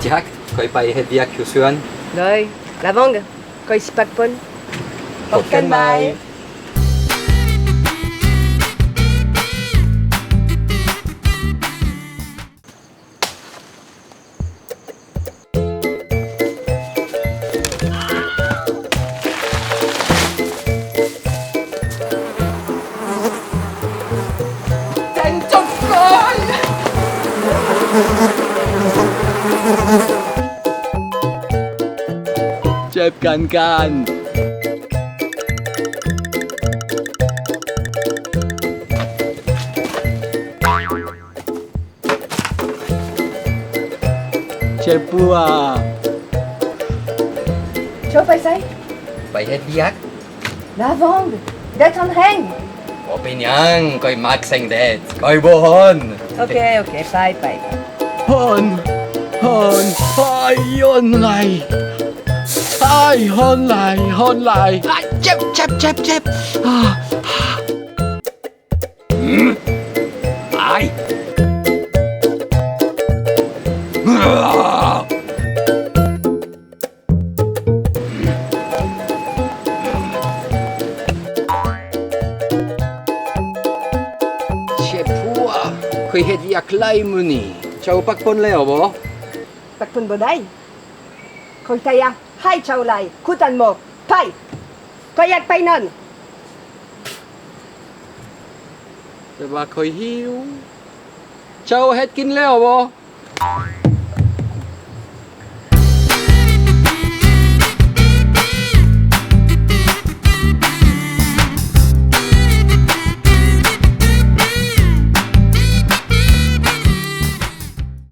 ຈັກ ຂ້ອຍໄປເຮັດວຽກຢູ່ສວນ. ໂດຍ ລະວັງ ຂ້ອຍຊິພັກຜ່ອນ. ພົບກັນໃໝ່. ແຈ້ງຈົບກ່ອນ. ເຈັບກັນກັນ. ເຈັບປົວ. ເຈົ້າໄປໃສ? ໄປເຮັດວຽກ. ລະວັງ ແດດຮ້ອນແຮງ. ບໍ່ເປັນຫຍັງ, ຂ້ອຍມັກແສງແດດ, ຂ້ອຍບໍ່ຮ້ອນ. ໂອເຄ ໂອເຄ ໄປ ໄປ. ຮ້ອນ ຮ້ອນ ໂອ້ຍ ຮ້ອນຫຼາຍ. ອ້າຍ ຮ້ອນຫຼາຍ ຮ້ອນຫຼາຍ. ອ້າຍ ເຈັບ ເຈັບ ເຈັບ ເຈັບ. ຕາຍ. ເຈັບຫົວ, ຂ້ອຍເຮັດວຽກຫຼາຍມື້ນີ້. ເຈົ້າພັກຜ່ອນແລ້ວບໍ່? ພັກຜ່ອນບໍ່ໄດ້. ຂ້ອຍໄດ້ ໃຫ້ເຈົ້າຫຼາຍ ຄຸດອັນໝໍ ໄປ ຂ້ອຍຢາກໄປນອນ. ແຕ່ວ່າຂ້ອຍຫິວ. ເຈົ້າເຮັດກິນແລ້ວບໍ່?